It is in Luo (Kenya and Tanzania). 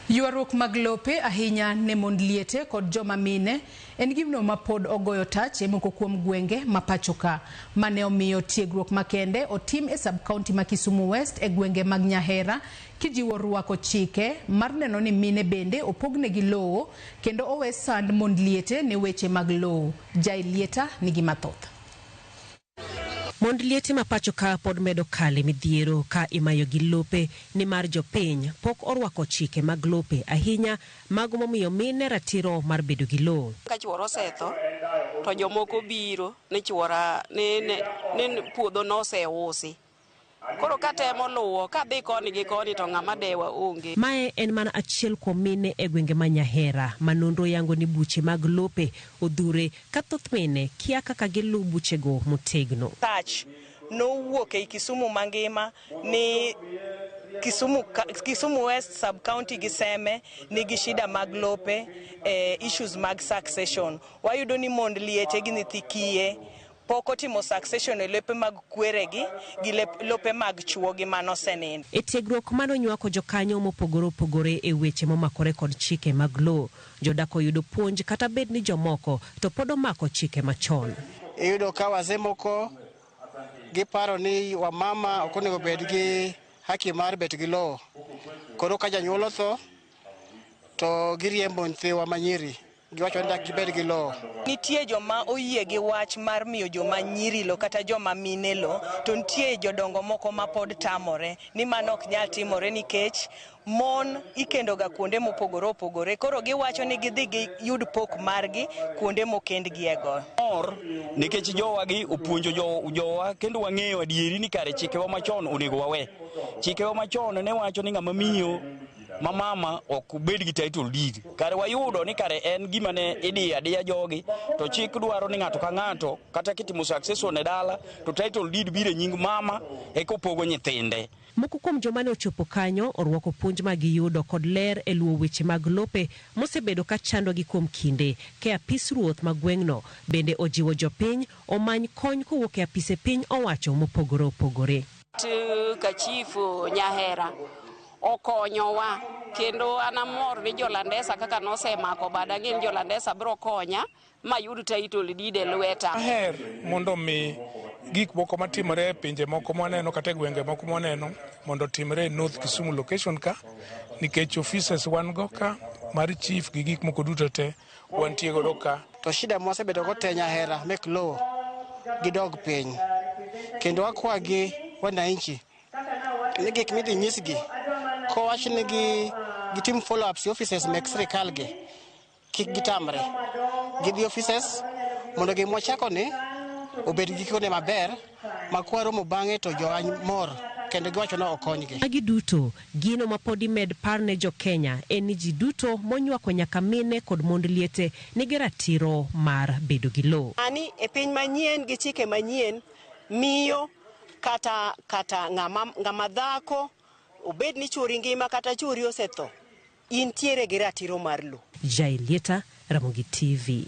Ywaruok mag lope ahinya ne mond liete kod joma mine en gino ma pod ogoyo tach e moko kuom gwenge ma pacho ka. Mane omiyo tiegruok makende otim e sub county ma Kisumu West e gwenge mag Nyahera kijiwo rwako chike mar neno ni mine bende opognegi lowo kendo owe sand mond liete ne weche mag lowo. Jai Lieta nigi mathoth. Mond liete ma pacho ka pod medo kale midhiero ka imayogi lope nimar jopiny pok orwako chike mag lope ahinya mago momiyo mine ratiro mar bedo gi lowo. Ka chuora osetho to jomoko biro ni chuora ni, ni, ni puodho noseusi. Koro katemo luwo kadhi koni gi koni to ng'ama dewa onge. Mae en mana achiel kuom mine e gwenge ma Nyahera ma nonro yango ni buche mag lope odhure ka thoth mine kia kaka giluw buchego motegno. Tach nowuok ei Kisumu mangima ni Kisumu, Kisumu West sub county gi Seme nigi shida mag lope eh, issues mag succession. Wayudo ni mond liete gi nyithi kiye pok otimo succession e lope mag kweregi gi lope mag chuogi manosenindo. E tiegruok manonywako jokanyo mopogore opogore e weche momakore kod chike mag lowo, jodak oyudo puonj kata bed ni jomoko to pod omako chike machon. Iyudo ka wazee moko giparo ni wamama ok onego bed gi haki mar bet gi lowo. Koro ka janyuol otho to giriembo nyithiwa manyiri giwacho ni dak gibed gi lowo. Nitie joma oyie gi wach mar miyo joma nyiri lo kata joma mine lo, to nitie jodongo moko ma pod tamore ni mano ok nyal timore nikech mon ikendo ga kuonde mopogore opogore. Koro giwacho ni gidhi giyud pok margi kuonde mokendgiego. Mor nikech jowagi opuonjo jowa kendo wang'eyo adieri ni kare chikewa machon onego wawe. Chikewa machon ne wacho ni ng'ama miyo ma mama ok bed gi title deed. Kare wayudo ni kare en gima ne idiyo adiya jogi to chik dwaro ni ng'ato ka ng'ato kata kitimo succession e dala to title deed biro e nying mama eka opogo nyithinde. Moko kuom joma ne ochopo kanyo orwako puonj ma giyudo kod ler e luwo weche mag lope mosebedo ka chandogi kuom kinde. Ke apis ruoth ma gweng'no bende ojiwo jopiny omany kony kowuok e apise piny owacho mopogore opogore. Ka chifu Nyahera okonyowa kendo an amor ni Jolandesa kaka nosemako bada ang'e ni Jolandesa biro konya mayud title deed e lweta. Aher mondo mi gik moko matimore e pinje moko mwaneno kata e gwenge moko mwaneno mondo otimre e North Kisumu location ka nikech offices wan go ka mar chief gi gik moko duto te wantie godo ka. To shida mwasebedo go te Nyahera mek lowo gidog piny. Kendo akwagi wananchi ni gik midhi nyisgi kowach nigi gitim follow ups e offices mek sirikal gi kik gitamre. Gidhi offices mondo gima wachako ni obed gikone maber ma kwaromo bang'e to jowa mor kendo giwacho ni okonygi. Magi duto, gino ma pod imed par ne jo Kenya en ni ji duto monywako nyaka mine kod mond liete nigi ratiro mar bedo gi lowo. Sani e piny manyien gi chike manyien miyo kata kata ng'ama ng'ama dhako obed ni chuori ngima kata chuori osetho intiere gi ratiro mar lowo. Jael Lieta, Ramogi TV.